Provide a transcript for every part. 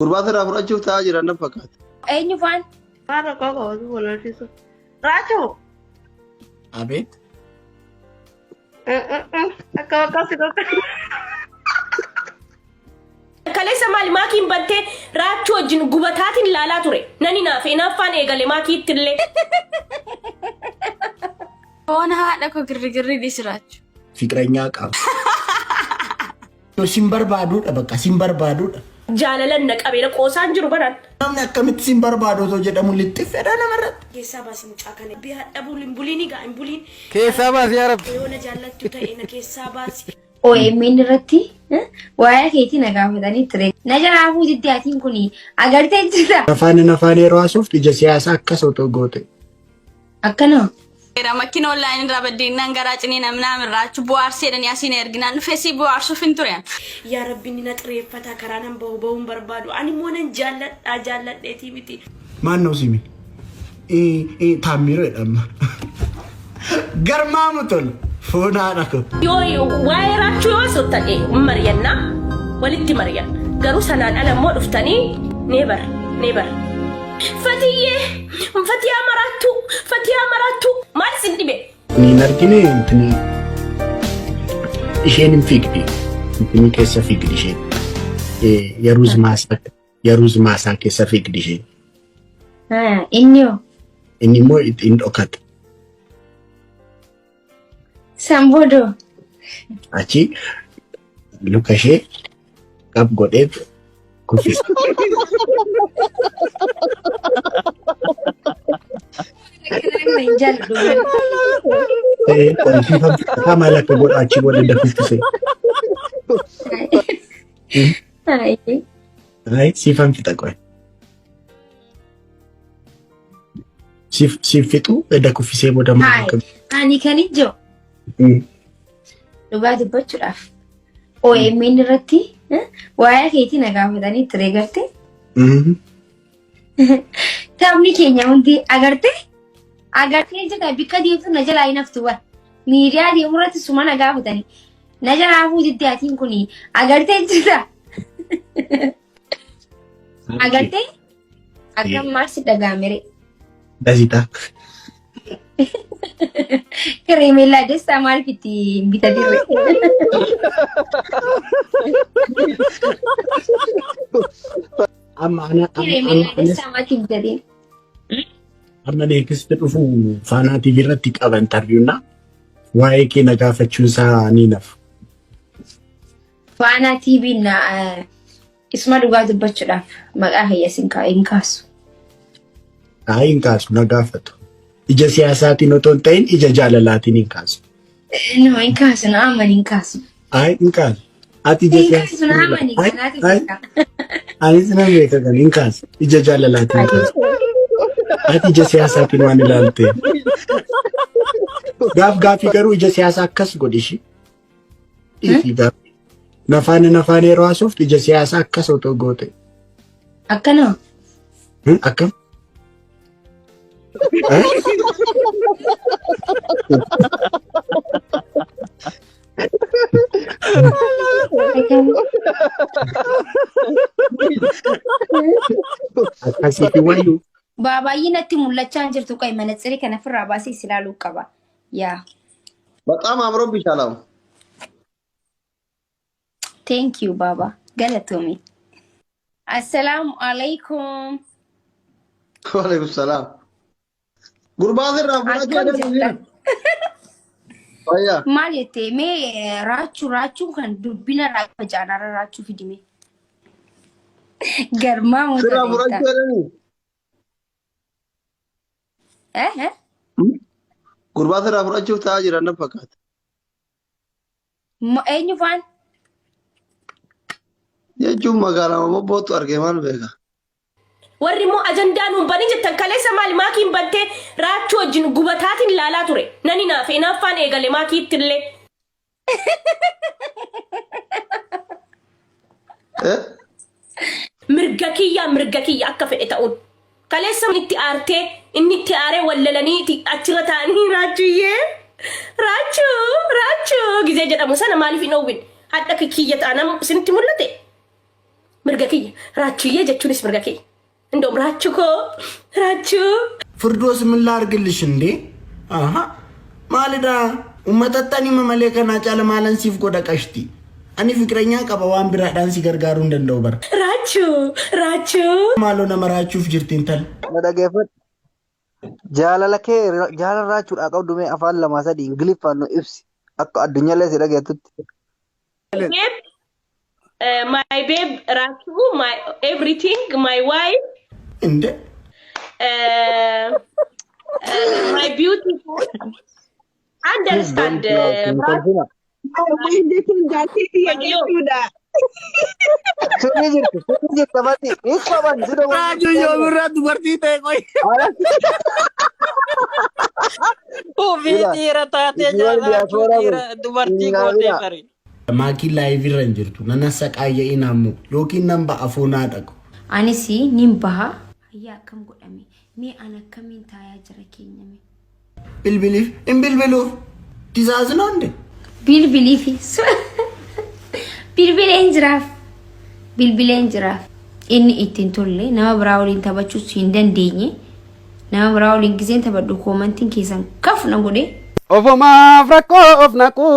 Gurbaa sirraa fudhachuuf taa'aa jiran na fakkaata. Eenyu faan? Maal rakkoo qaba osoo wal horsiisu. Raachuu! Abeet. Akka bakka si tokko. Kaleessa maali maakiin bantee raachuu wajjin gubataatiin ilaalaa ture. Nani naafe hinaaffaan eegale maakiitti illee. Foon haadha koo girrigirri dhiisi raachu. Fiqiranyaa qaba. Sin barbaaduudha bakka sin barbaaduudha. Jaalalan na qabeera qoosaan jiru baraan. Namni akkamitti sin barbaadu otoo jedhamu lixxifedha namarratti. Keessaa baasi mucaa kana. Bi hadhabuu hin buliin egaa hin buliin. Keessaa baasi yaa rabbi. Yoo na jaallattu ta'e na keessaa baasi. OMN irratti waa'ee keetii na gaafatanii ture. Na jalaa hafuu didde atiin kun agartee jirta. Afaan afaan yeroo haasoftu ija siyaasaa akkas otoo goote. Akkana. Era makkina online irraa baddeennaan garaa cinii namnaa mirraachu bu'aarsee jedhanii asiin erginaan dhufee si bu'aarsuuf hin ture. Yaa rabbi inni na xireeffata karaa nan bahu bahuun barbaadu ani immoo nan jaalladhaa jaalladheetii miti. Maal ነው ስሜ? Taammiroo jedhama. Garmaamu tolu. Foon haadha koo. Yoo waa'ee raachuu yoo osoo ta'e mari'annaa walitti mari'anna. Garuu sanaan ala immoo dhuftanii neebar neebar. Fatiyyee fatiyaa maraattuu fatiyaa maraattuu maal isin dhibe? Ni hin argine intini isheen hin fiigdi. Intini keessa fiigdi isheen. Yeruuz maasaa yeruuz maasaa keessa fiigdi isheen. Inni hoo? Inni immoo hin dhokata. San boodoo. Achi luka ishee qab godhee kuffisa. Hin jaalladhu. Qolfiifamtaa maal akka godhu achi booda dakuffise. Ayi siifan fixa qoy. Siif siif fixu edda kuffisee booda maal akka. Ani kan ijoo dhugaa dubbachuudhaaf OMN irratti waa'ee keetii na gaafatanii ture garte. Taphni keenya hundi agarte agartee jirta bikka deemtu na jalaa hin haftu bara. Miidiyaa deemu irratti suma na gaafatanii na jalaa hafuu didde atiin kun agartee jirta. Agartee akkam maal si dhaga'amere? Dasita. Keremeellaa dessaa maaliif itti hin bitatirre? Amma ana amma amma Keremeellaa anis dessaa maaliif hin bitatin? amma next dhufu Faanaa TV irratti qaba interview na waa'ee kee na gaafachuun isaa ni nafu. Faanaa TV na Isuma dhugaa dubbachuudhaaf maqaa kiyya sin hin kaasu. Ayi hin kaasu na gaafatu. Ija siyaasaatiin otoo hin ta'in ija jaalalaatiin hin kaasu. No hin kaasu na amani hin kaasu. Ayi hin kaasu. Ati ija Hin kaasu na siyaasaatiin amani Ayi kanaatu ayi beeka. anis nan beeka kan hin kaasu. Ija jaalalaatiin hin kaasu. Ati ija siyaasaatiin waan ilaalte. Gaaf gaafii garuu ija siyaasaa akkas godhi ishii. Dhiisii gaaffii. Nafaana nafaana yeroo haasoftu ija siyaasaa akkas otoo goote. Akkana. Akkam? Eh? Akkasiifi wayyuu. Baabaay'ee natti mul'achaa hin jirtu qayi manatsirii kana ofirraa baasee si ilaaluu qaba. Yaa. Baxaam amrobbishaal ahu. Thank you Baba. Galatoomi. Assalaamu alaikum. Waalaikum salaam. Gurbaa sirraa fudhachuu Akkam jedhan jirtan? Fayyaa. Maal jettee mee raachuu raachuun kan dubbina raachuu jaanarra raachuu fidime. Garmaa Sirraa muuta fudhachuu jedhanii. Eh eh. Gurbaa sirraa fudhachuuf taa'aa jiran na fakkaata. Eenyu faan? Jechuun magaalaa bobbootu argee maal beeka. Warri immoo ajandaa nuun banin jettan kaleessa maali maakiin bantee raachuu wajjin gubataatiin ilaalaa ture. Nani naafe hinaaffaan eegale maakiitti illee. Eh? Mirga kiyya mirga kiyya akka fedhe ta'uun. Kaleessa itti aartee inni itti aaree wallalanii achirra taa'anii raachuyyee raachuu raachuu gizee jedhamu sana maaliif hin oowwin hadha kiyya taanaan isinitti mul'ate. Mirga kiyya. Raachuyyee jechuunis mirga kiyya. Indoom raachuu koo raachuu. Firdoos ምን ላድርግልሽ እንዴ? አሃ maalidha uummatatti hima malee kanaa caala maalan siif godha qashti. Ani fiqiranyaa qaba waan biraadhaan si gargaaruu hin danda'u bara. Raachuu raachuu. Maaloo nama raachuuf jirti intal. Na dhageeffadhu. Jaalala kee jaalala raachuudhaa qabdu mee afaan lamaa sadii Ingiliffaan nu ibsi. Akka addunyaallee si dhageettutti. Babe, my babe Raachuu, my everything, my wife, እንደ my beautiful. Understand? Kolfina. Jechuun jaartii tiyya jechuudha. Sirrii jirti. Sirrii jirti mati. Ni qaban si dogon. Raajuu yoomirraa dubartii ta'e qoy. Ofii dhiira taatee Isin warri jaalala diyaasooraa kun dhiira dubartii gootee bari. Maakiin live irra hin jirtu. Nana saqaayya'in ammoo yookiin nan ba'a foonaa dhaqu. Anis nin baha. Hayyaa akkam godhame? Mee an akkamiin taayaa jira keenya mee? Bilbiliif hin bilbiluuf. Tisaas ነው እንዴ? Bilbilii fi bilbileen jiraaf. Bilbileen jiraaf. Inni ittiin tolle nama biraa waliin taphachuus hin dandeenye. Nama biraa waliin giseen taphadhu commentiin keessan kaf na godhe. Ofumaaf rakkoo of naquu,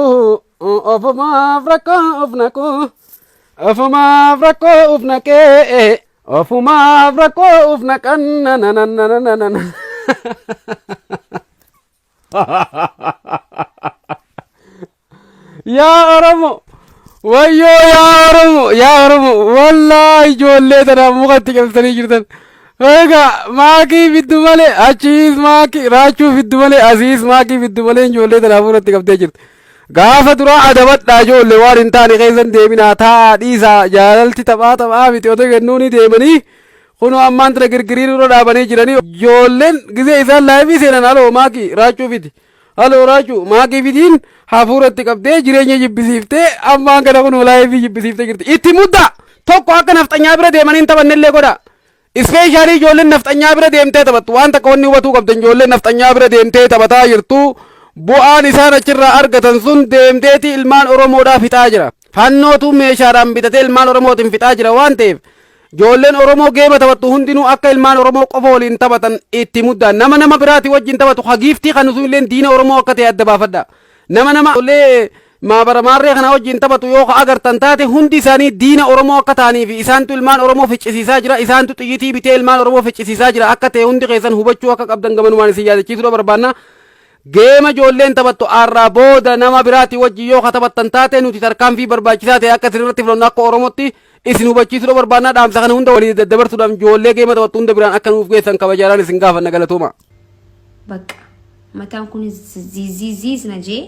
ofumaaf rakkoo of naquu, ofumaaf rakkoo of naqee, ofumaaf rakkoo of naqan na na na na na na na. Yaa Oromo, wayyoo yaa Oromo, yaa Oromo, wallaahi ijoollee tanaaf mukatti cabsanii jirtan. Egaa maakii fiddu malee achiis maakii raachuu fiddu malee asiis maakii fiddu malee ijoollee tanaaf irratti qabdee jirti. Gaafa duraa adabadhaa ijoollee waan hin taane keessan deeminaa taa'aa dhiisaa jaalalti taphaa taphaa miti otoo kennuuni deemanii kunoo ammaan tana girgirii nurra dhaabanii jiranii ijoolleen gizee isaan live seenan haloo maakii raachuu fidi. Haloo raachuu maakii fidiin hafuuratti qabdee jireenya jibbisiiftee ammaan kana kunoo live jibbisiiftee jirti. Itti muddaa tokko akka nafxanyaa bira deemanii hin taphannellee godha. Especially ijoolleen nafxanyaa bira deemtee taphattu waan takka wanni hubatuu qabdan ijoolleen nafxanyaa bira deemtee taphataa jirtu bu'aan isaan achirraa argatan sun deemteeti ilmaan Oromoodhaa fixaa jira. Fannootu meeshaadhaan bitatee ilmaan Oromootiin fixaa jira waan ta'eef ijoolleen Oromoo game taphattu hundinuu akka ilmaan Oromoo qofa waliin taphatan itti muddaa nama nama biraati wajjin taphatu hagiiftii kan sun illee diina Oromoo akka ta'e adda baafadha. Nama nama illee maabaramaarree kana wajjin taphatu yoo ka agartan taate hundi isaanii diina Oromoo akka ta'anii fi isaantu ilmaan Oromoo ficcisiisaa jira isaantu xiyyitii bitee ilmaan Oromoo ficcisiisaa jira akka ta'e hundi keessan hubachuu akka qabdan gamanumaan isin yaadachiisuu barbaanna. Game ijoolleen taphattu arraa booda nama biraati wajjin yoo ka taphattan taate nuti tarkaanfii barbaachisaa ta'e akka isin irratti fudhannu akka Oromootti isin hubachiisuu barbaanna dhaamsa kana hunda walii daddabarsuudhaan ijoollee game taphattu hunda biraan akka nuuf geessan kabajaadhaan isin gaafanna galatooma. Bakka mataan kun ziziziz na jee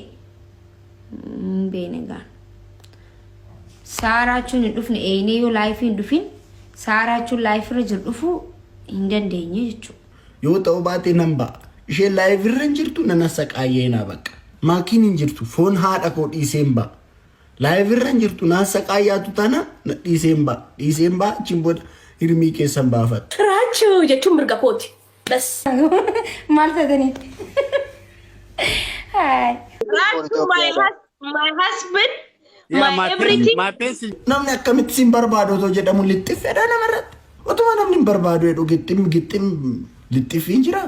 hin beekne gaan. Saaraachuun hin dhufne eenyee yoo live hin dhufin saaraachuun live irra jiru dhufuu hin dandeenye jechuudha. Yoo ta'u baate nan ba'a. Isheen live irra hin jirtu nana saqaayyee bakka. Maakiin hin jirtu foon haadha koo dhiiseen ba'a. Live irra hin jirtu naan saqaayyaatu tana dhiiseen ba'a. Dhiiseen ba'a achiin booda hirmii keessan baafadha. Raachuu jechuun mirga kooti. Bas. Maal taatanii? Haay. Raachuu my husband, my everything. Namni akkamitti sin barbaadu otoo jedhamu lixxiffeedha namarratti. Otuma namni hin barbaadu jedhu gixxim gixxim lixxiffiin jira.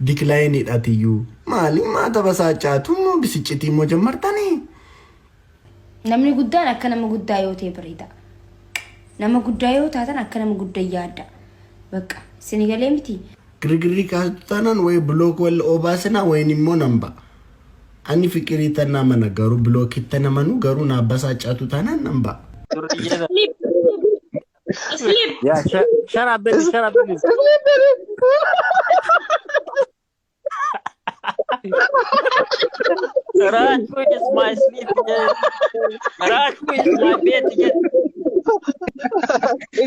Declineiidha tiyyuu. Maali maata basaacaatu immoo bisiccitii immoo jammartanii. Namni guddaan akka nama guddaa yoo ta'e bareeda. Nama guddaa yoo taatan akka nama guddaa yaadda. Bakka isin galee miti. Girgirrii kaastu taanaan wayi block wal obaasina wayin immoo nan ba'a. Ani fiqirii tannaa mana garuu blockitti namanu garuu naa basaacaatu taanaan nan ba'a. Sleep. Sleep. Yeah, shut up, baby. Shut up, baby. Sleep, baby. Rachu is my sleep. Rachu is my bed.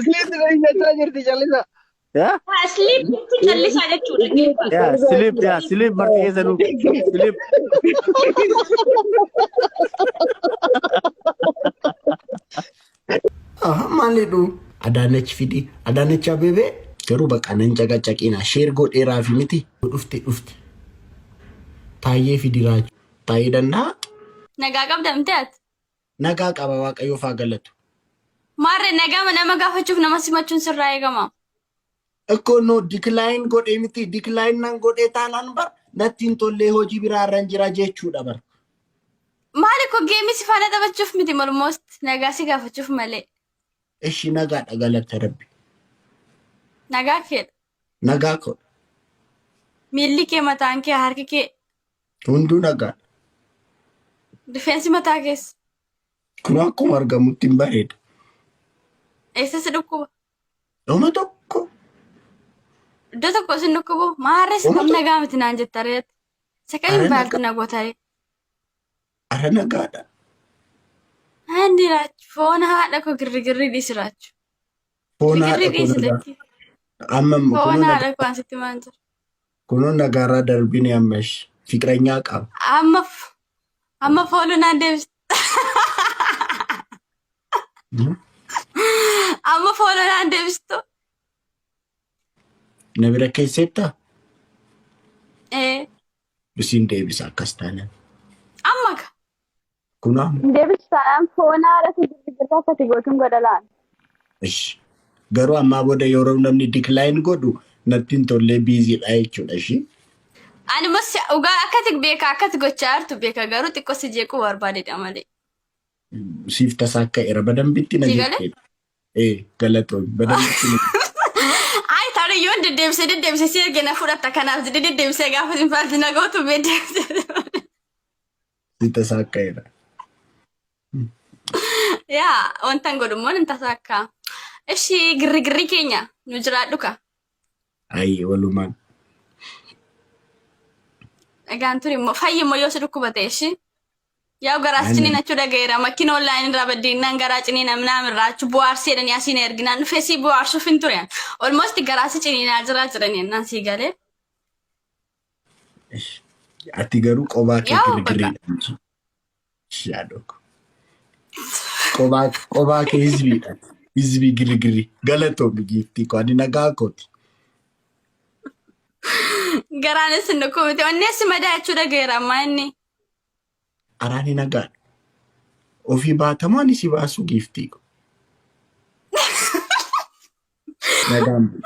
Sleep jechaa jirti callisa. Yeah? Sleep jechuun callisaa jechuudha. Yeah, sleep. Yeah, sleep. Marti keessa nu. Sleep. Aha maalidhu? Adaanach fidi. Adaanach Abeebee garuu bakka nan caqacaqina. Share godheeraa fi miti. Dhufte dhufte. Taayyee fidi raachuu. Taayyee danda'a? Nagaa qabda miti ati? Nagaa qaba Waaqayyoof haa galatu. Maarree nagama nama gaafachuuf nama simachuun sirraa eegama. Ikkoo no decline godhee miti decline nan godhee taanaan bar natti hin tollee hojii biraarran jira jechuudha bar. Maali ko geemii si faana taphachuuf miti almost nagaa si gaafachuuf malee. Ishi nagaadha galata rabbi. Nagaa keedha. Nagaa koo Miilli kee mataan kee harki kee hunduu nagaadha. rifeensi mataa keessa. Kun akkuma argamutti hin bareeda. Eessa si dhukkuba? Dhuma tokko Iddoo tokko si dhukkubu maarree si Dhuma kam tokko. nagaa miti naan jetta reet. Isa kamiin Ara baalti nagaa na goota ree. Ara nagaadha. Andi raachu foon haadha koo girrigirrii dhiisi raachu. Foon haadha Girrigirrii koo dhiisi nagaa. lakkii. Amma Foon kunoo haadha nagaa koo asitti maan jira. kunoo nagaarraa darbine ammash fiqiranyaa qaba. Amma amma fooluu naan deebiste. Amma fooluu naan deebistu. Na bira keessettaa? Ee Isiin deebisa akkas taanaan. amma ka. Kunoo amma. Deebistaan foon haadha koo girrigirrii akkati gootuun godha laal. Ishi. Garuu ammaa booda yeroo namni decline godhu natti hin tollee biiziidha jechuudha ishii. Ani immoo dhugaa akkati beeka akkati gochaa jirtu beeka garuu xiqqoo si jeequu barbaadedha malee. Siif tasaa akka era badambitti na Si galee? jettee. Ee galatoon badambitti na Ay tarii yoon deddeebisee deddeebisee si erge na fudhatta kanaaf jedhee deddeebisee gaafa sin faalti na gootu deddeebisee. si tasaa akka era. Yaa wanta hin godhu immoo nan tasaa akka. Ishii girrigirrii keenya nu jiraadhu ka. Ayi walumaan. Egaan turi immoo fayyi immoo yoo si dhukkuba ta'e ishii. Yaa garaas Ani ciniinachuu dhaga'eera. Makiina online irraa baddeennaan garaa ciniina minaan irraa achi bu'aarsee jedhanii asiin erginaan dhufee si bu'aarsuuf hin ture. Almost garaasi ciniinaa jiraa jiranii naan sii galee. Ati garuu qobaa kee Yaa bakka. girgirriidha. Shaadoo. Qobaa qobaa kee hizbiidha. Hizbii girgirri. Galatoomi giiftii koo ani nagaa kooti. Garaanis hin dhukkubite. Onneessi madaa jechuu dhaga'eera ammaa inni. Araani nagaadha. Ofii baatamoo ani si baasuu giiftii koo. Nagaan buli.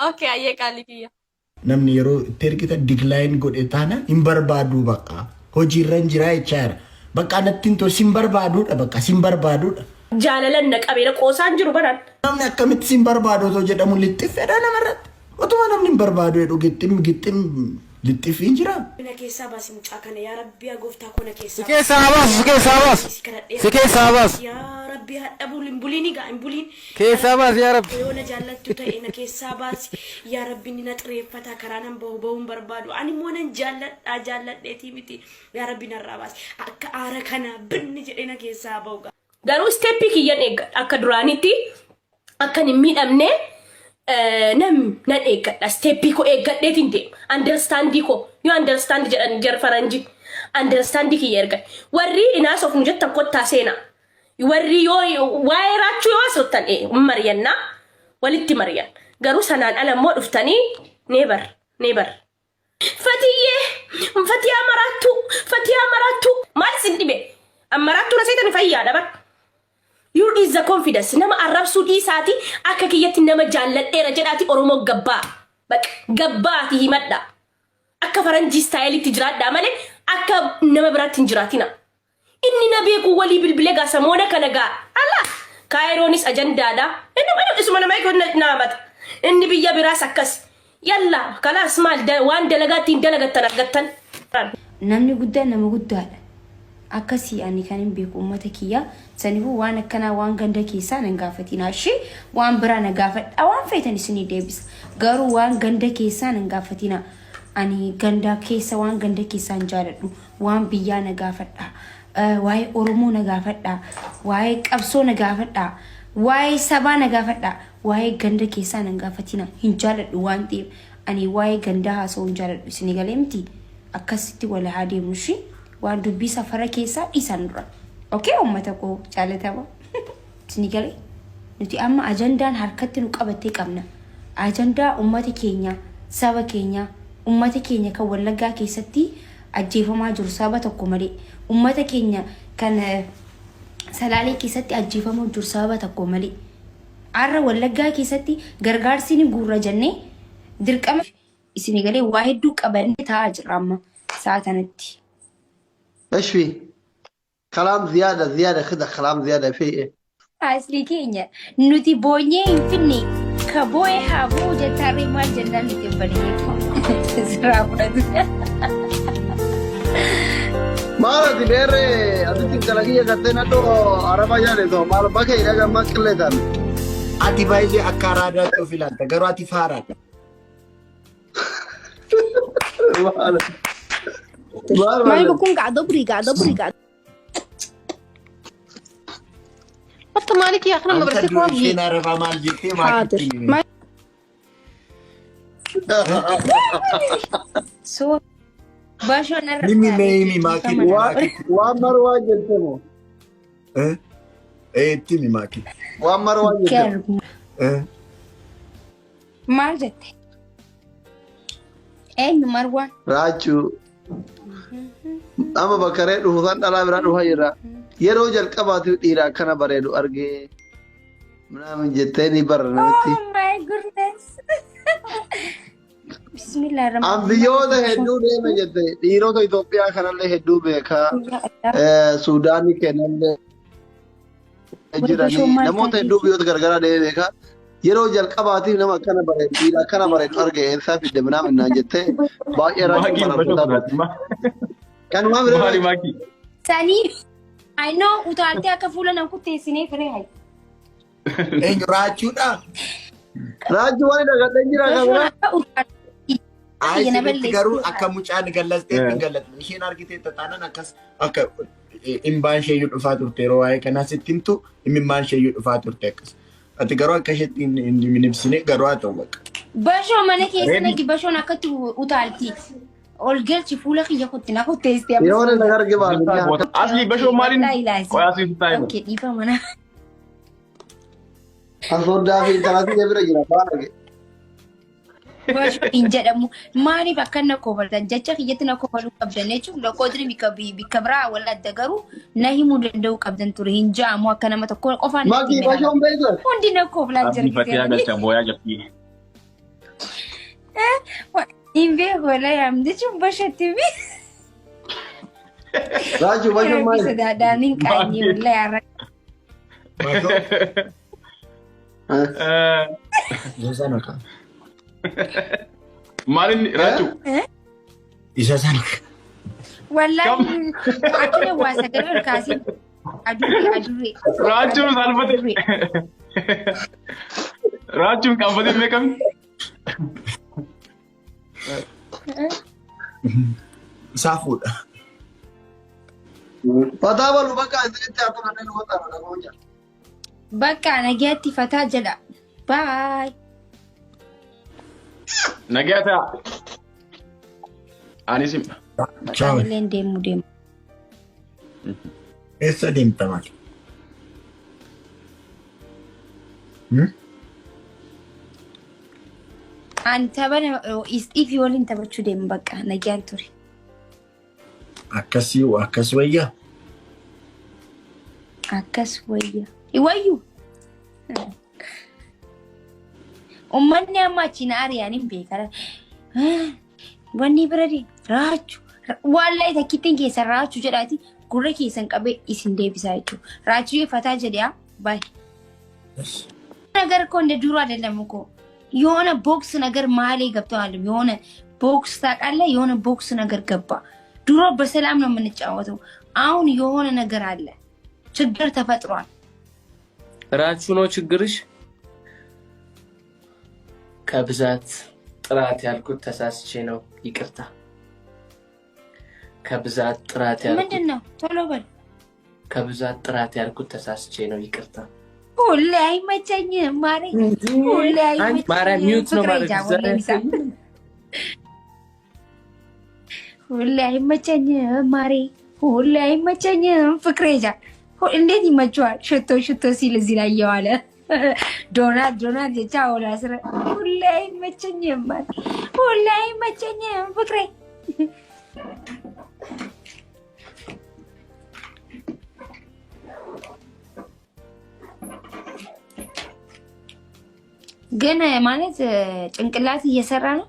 Okay, ayyee qaalii kiyya. Namni yeroo itti ergitan decline godhe taanaan hin barbaaduu bakka. Hojiirra hin jiraa jechaa jira. Bakka natti hin tolu sin barbaaduudha bakka sin barbaaduudha. Jaalalan na qabeera qoosaan jiru baraan. Namni akkamitti sin barbaadu otoo jedhamu lixxif fedha namarratti. Otuma namni hin barbaadu jedhu gixxim gixxim lixxiffiin jira. Na keessaa baasi mucaa kana yaa rabbi yaa gooftaa koo na Si keessaa keessaa haa baasu, si keessaa haa baasu. Si kadhadheera. Si keessaa haa baasu. Yaa rabbi hadha bulin buliin egaa hin buliin. Keessaa baasi yaa rabbi. Yoo na jaallattu ta'e na keessaa baasi yaa rabbi inni na xireeffata karaa nan bahu bahuun barbaadu ani immoo nan jaalladha jaalladheetii miti yaa rabbi narraa baasi akka aara kana binni jedhee na keessaa bahu gaa. Garuu isteeppii kiyyan eeggadha. Akka duraanitti akkan hin miidhamne nan nan eeggadha. Isteeppii koo eeggadheetiin deema. Understandii koo yoo understand jedhan jar faranji understandii kiyya erga. Warri inaas of nu jettan kottaa seenaa. Warri yoo waa'ee raachuu yoo haasoftan mari'annaa walitti mari'an. Garuu sanaan ala immoo dhuftanii never never. Fatiyyee fatiyaa maraattuu fatiyaa maraattuu maal isin dhibe? Maraattuu na seetani fayyaadha bar. You is the confidence nama arrabsuu dhiisaati akka kiyyatti nama jaalladheera jedhaati Oromoo gabbaa. Baqa gabbaati himadha. Akka faranjii istaayilitti jiraadhaa malee akka nama biraatti hin jiraatina. Inni na beeku walii bilbilee gaa samoona kana gaa ala kaayiroonis ajandaadha. Inni mana isuma nama eegu na amata. Inni biyya biraas akkas. Yalla kalaas maal waan dalagaa ittiin dalagattan argattan. Namni guddaan nama guddaadha. Akkasii ani kan hin beeku uummata kiyya. Saniifuu waan akkanaa waan ganda keessaa nan gaafatinaa ishee waan biraa na gaafadha waan feetan isinii deebisa. Garuu waan ganda keessaa nan gaafatinaa. Ani ganda keessa waan ganda keessaa hin jaaladhu. Waan biyyaa na gaafadha. Waa'ee Oromoo na gaafadha. Waa'ee qabsoo na gaafadha. Waa'ee sabaa na gaafadha. Waa'ee ganda keessaa nan gaafatina. Hin jaaladhu waan ta'eef ani waa'ee gandaa haasa'uu hin jaaladhu. Isinii galee miti? Akkasitti wal haa deemnu ishii. Waan dubbii safara keessaa dhiisan dura. Okay uummata koo jaalatama. Isinii galee? Nuti amma ajandaan harkatti nu qabattee qabna. Ajandaa uummata keenya, saba keenya, uummata keenya kan Wallaggaa keessatti ajjeefamaa jiru saba tokko malee uummata keenya kan Salaalee keessatti ajjeefamuu jiru sababa tokko malee. Har'a Wallaggaa keessatti gargaarsi ni guurra jennee dirqama isinii galee waa hedduu qabannee taa'aa jirra amma sa'a kanatti. ايش في؟ كلام زيادة زيادة كده كلام زيادة في ايه؟ Aslii keenya nuti boonyee hin finne ka boo'e haa boo'u jettaarree maal jennaan nuti hin banee sirraa fudhatu. Maal ati beerre asitti dalagiya gartee nadhoo araba jaale too maal bakka hidha gamma qilleetan. Ati baay'ee akka araadaatti of ilaalta garuu ati faaraadha. Maal maal ما maal بكون قاعدة أبري قاعدة أبري قاعدة Horta maaliki yaa kana Anta mabarsi dura koogii. isheen arabaa maal jettee حاضر maakitti ما So bashoon irra Mimi mee himi maakitti maakitti. Waan marwaa jette moo? Eh? Eh, itti himi maakitti. Waan marwaa jette. Garuu Eh? maal jette? Eenyu Marwaan? Raachuu amma bakka ree dhufu san dhalaa biraa dhufa jirra. Yeroo jalqabaatiif dhiira akkana bareedu argee minaamin jettee ni barra namitti. Oh my goodness. Bismillahirrahmanirrahim. An biyyoota hedduu deeme jette dhiirota Itoophiyaa kanallee hedduu beekaa. Suudaanii kennallee jiranii namoota hedduu biyyoota garagaraa deeme beekaa. Yeroo jalqabaatiif nama akkana bareedu dhiira akkana bareedu arge eessaa fidde minaamin naan jettee baay'ee raachuu Maakii bashoo mararfataa fudhatti. Kanumaa bira Maali maakii? Sanii I know utaaltee akka fuula na kutteessinee firee hayi. Eenyu raachuudha? Raachuu waan dhagadhee jira Bashoon kamira. akka utaaltee Ayi na sirriitti balleessi. garuu akka mucaan gallasteetti hin gallatne. Isheen argitee taanaan akkas akka imbaan isheeyyuu dhufaa turte yeroo waa'ee kanaa sitti himtu imimmaan isheeyyuu dhufaa turte akkas. Ati garuu akka isheetti hin ibsine garuu haa ta'u bakka. Bashoo mana keessa Ready? nagi bashoon akkatti utaalti. Ol galchi fuula kiyya kutti na kutteessite amma. Yoo na arge baatu. Asli bashoo maaliin? Qoy asii sitti himu. Okay, dhiifa mana. An soddaa fi intalatti bira jira baala. Bashoo hin jedhamu. Maaliif akka na kofaltan jecha kiyyatti na kofaluu qabdan jechuun lakkootni bikka bikka biraa wal adda garuu na himuu danda'uu qabdan ture hin ja'amu akka nama tokko qofaan natti Makii hime kana. bashoon beektu. Hundi na koflaa Abdii fatee jirti. galcha booyaa jirti. Hin beeku wallahi am jechuun bashatti bi. Raachuu bashoon Rabbi maali? sodaadhaan hin qaanyee wallahi har'a. Bashoo isa sana ka. Maaliin raachuu? Isa sana ka. Wallahi akkana waa sagalee ol kaasee adurree adurree. Raachuun salphate. Raachuun qaanfatee beekami? Isaa fuudha. Fataa balu bakka isinitti haa turan inni fataa balu. Bakka nagaatti fataa jedha. Bye. Nagaa ta'a. Anis hima. Ciao. Illeen deemu deemu. Eessa deemta maali? Hmm? Ani tapha ifii waliin taphachuu deemu bakka nagaan ture. Akkasii akkas wayyaa? Akkas wayya. Wayyu. Uummanni amma achi na ari'an hin beekan. Wanni bira deemu raachuu. Wallahi takkittiin keessan raachuu jedhaati gurra keessan qabee isin deebisaa jechuudha. Raachuu fataa jedhee baay'ee. ነገር እኮ እንደ ድሮ አይደለም እኮ የሆነ ቦክስ ነገር መሀል ገብተዋል። የሆነ ቦክስ ታውቃለህ? የሆነ ቦክስ ነገር ገባ። ድሮ በሰላም ነው የምንጫወተው። አሁን የሆነ ነገር አለ፣ ችግር ተፈጥሯል። ራችሁ ነው ችግርሽ። ከብዛት ጥራት ያልኩት ተሳስቼ ነው፣ ይቅርታ። ከብዛት ጥራት ያልኩት ምንድን ነው? ቶሎ በል። ከብዛት ጥራት ያልኩት ተሳስቼ ነው፣ ይቅርታ። ሁሌ አይመቸኝም ማሬ፣ ሁሌ ማርያም አይመቸኝም። ሚውት ነው ፍቅሬ ማለት ጃ ሁሌ ሚሳ ሁሌ አይመቸኝም ማሬ፣ ሁሌ አይመቸኝም ፍቅሬ ጃ። እንዴት ይመቸዋል? ሽቶ ሽቶ ሲል እዚህ ላይ እየዋለ ዶናት ዶናት የቻ ወላ ስረ ሁሌ አይመቸኝም ማሬ፣ ሁሌ አይመቸኝም ፍቅሬ። ግን ማለት ጭንቅላት እየሰራ ነው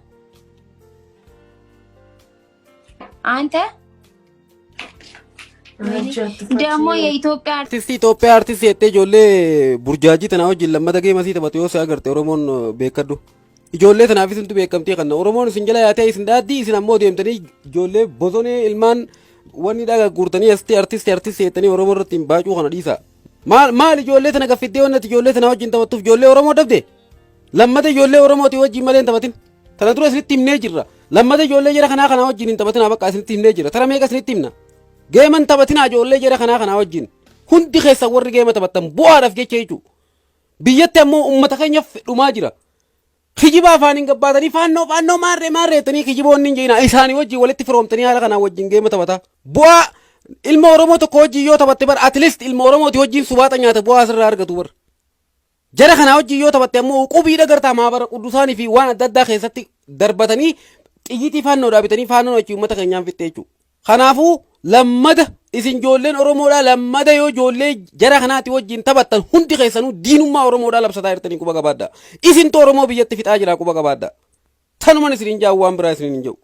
አንተ ደግሞ የኢትዮጵያ Artistii Itoophiyaa artistii jettee ijoollee burjaajii tanaa wajjin lammata geema sii taphatu yoo si agarte Oromoon beekadhu. Ijoollee tanaaf isintu beekamtii kanna. Oromoon isin jala yaatee isin dhaaddii isin ammoo deemtanii ijoollee bosonee ilmaan wanni dhagaa guurtanii asitti artistii artistii jettanii Oromoo irratti hin baacuu kana dhiisa. Maal maal ijoollee tana gaffiddee wannati ijoollee tana wajjin taphattuuf ijoollee Oromoo dhabde? Lammata ijoollee Oromooti wajjin malee hin taphatin. Tana dura isinitti himnee jirra. Lammata ijoollee jara kanaa kanaa wajjin hin taphatinaa bakka isinitti himnee jirra. Tara meeqa isinitti himna? Geeman taphatinaa ijoollee jara kanaa kanaa wajjin. Hundi keessan warri geema taphattan bu'aadhaaf jecha jechuudha. Biyyatti ammoo uummata keenyaaf dhumaa jira. Kijiba afaaniin gabbaatanii faannoo faannoo maarree maarree jettanii kijiboonni hin jeenaa isaanii wajjin walitti firoomtanii haala kanaan wajjin geema taphataa. Bu'aa ilma Oromoo tokko wajjin yoo taphatte bar at least ilma Oromooti wajjin subaaxa nyaata bu'aa asirraa argatu bar. Jara kanaa wajjin yoo taphatte ammoo qubii dhagartaa maabara quddusaanii fi waan adda addaa keessatti darbatanii xiyyitii faannoo dhaabitanii faannoon achi uummata keenyaan fixxe jechuudha. Kanaafuu lammada isin ijoolleen Oromoodhaa lammada yoo ijoollee jara kanaati wajjin taphattan hundi keessanuu diinummaa Oromoodhaa labsataa jirtanii quba qabaadha. Isintu Oromoo biyyatti fixaa jira quba qabaadha. Tanuman isiniin jaa'u waan biraa isiniin hin jedhu.